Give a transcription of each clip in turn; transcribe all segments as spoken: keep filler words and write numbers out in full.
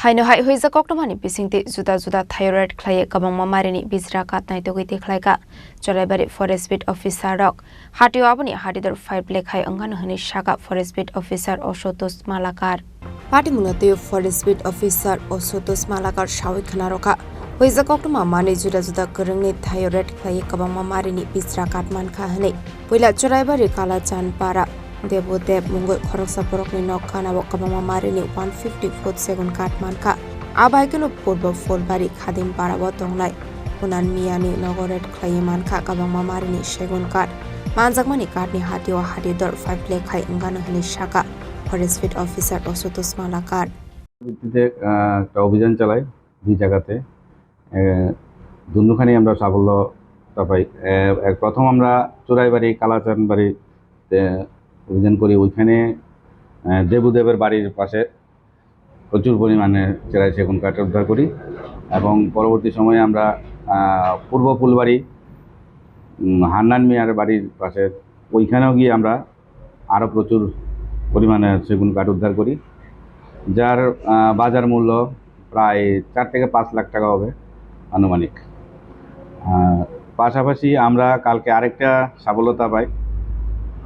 Haino hai huijak koktwmani bisingtwi juda juda thaio raid khlaiwi kwbangma marini bijra katnai tugwi tikhlaikha Choraibari Forest Beat Officer rok. Hatio aboni hatidor five lakh hai wngano hwnwi sakha Forest Beat Officer Ashutosh Malakar. Patimungno twiwi Forest Beat Officer Ashutosh Malakar sawi khwnarokha, huijak koktwma manwi juda juda kwrwngni thaio raid khlaiwi kwbangma marini bijra kat mankha hwnwi. Puila Choraibari Kalachandpara Debudeb mungwi khoroksa borokni nok ganao kwbangma marini one fifty foot segun kath mankha. Abo hai kheno Purbo Phulbari Khadimparao tongnai Hunan Miyani nogo raid khlaiwi mankha kwbangma marini segun kath. Manjakmani kathni hatio hatidor five lakh hai wngano hwnwi sakha Forest Beat Officer Ashutosh Malakar. ভিত্তিতে, আহ, একটা অভিযান চালাই দুই জায়গাতে। এ, দুনোখানেই আমরা সাফল্যতা পাই। এ, এক প্রথম আমরা চোরাইবাড়ি, কালাচানবাড়িতে অভিযান করি। ওইখানে, এ, দেবুদেবের বাড়ির পাশে প্রচুর পরিমাণে চেরাই সেগুন কাঠ উদ্ধার করি এবং পরবর্তী সময়ে আমরা, আহ, পূর্ব ফুলবাড়ি, উম, হান্নান মিয়ার বাড়ির পাশে ওইখানেও গিয়ে আমরা আরও প্রচুর পরিমাণে সেগুন কাঠ উদ্ধার করি, যার, আহ, বাজার মূল্য প্রায় চার থেকে পাঁচ লাখ টাকা হবে আনুমানিক। আহ, পাশাপাশি আমরা কালকে আরেকটা সাফল্যতা পাই,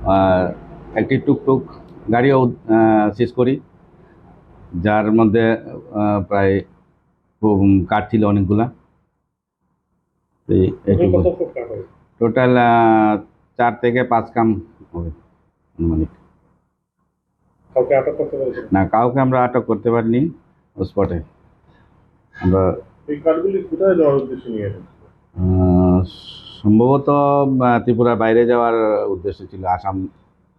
আহ, একটি টুকটুক গাড়িও, আহ, সিজ করি, যার মধ্যে, আহ, প্রায়, উম, কাঠ ছিল অনেকগুলা। এই, টোটাল এইটুকু। কত ফুট কাঠ হবে? টোটাল, আহ, চার থেকে পাঁচ কাম হবে আনুমানিক। কাউকে আটক করতে পেরেছেন? না, কাউকে আমরা আটক করতে পারিনি স্পটে। আমরা এই কাঠগুলি কোথায় যাওয়ার উদ্দেশ্যে নিয়ে এসেছিল? আহ, সম্ভবত, আহ, ত্রিপুরার বাইরে যাওয়ার উদ্দেশ্য ছিল, আসাম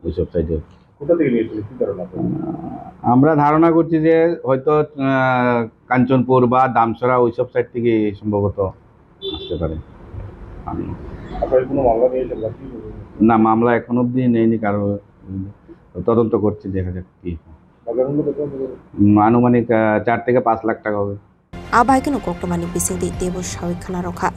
ওইসব সাইডে। কোথা থেকে নিয়েছিল? কি ধারণা আপনার? আহ, আমরা ধারণা করছি যে হয়তো, আহ, কাঞ্চনপুর বা দামছড়া ওইসব সাইড থেকে সম্ভবত আসতে পারে। আমি আপনারা কোনো মামলা নিয়েছেন বা কি? না, মামলা এখন অবধি নেয়নি কারো। তদন্ত করছি, দেখা যাক কি হয়। বাজার মূল্য কত হবে? উম, আনুমানিক, আহ, চার থেকে পাঁচ লাখ টাকা হবে। A bai kheno koktwmani bisingtwi teibo sawi khwnarokha.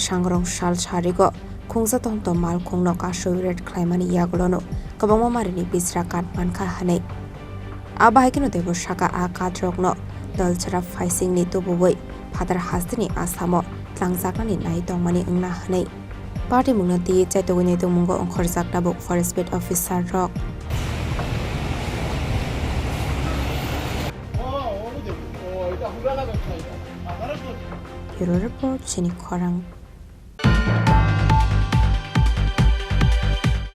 Sangrong sal sarigo khungsa tohom to malkhungno kasui raid khlaimani yagulono kwbangma marini bijra kath mankha hwnwi. A bahai kheno teibo sakha a kathrokno Dalchara phaisingni tubuwi phatar hasteni asamo tlangjaknani nai tongmani wngna hwnwi. Patimungno twi chaitogwi naitukmungo ongkhorjak tabuk Forest Beat Officer rok. Bureau Report, Chini Khorang.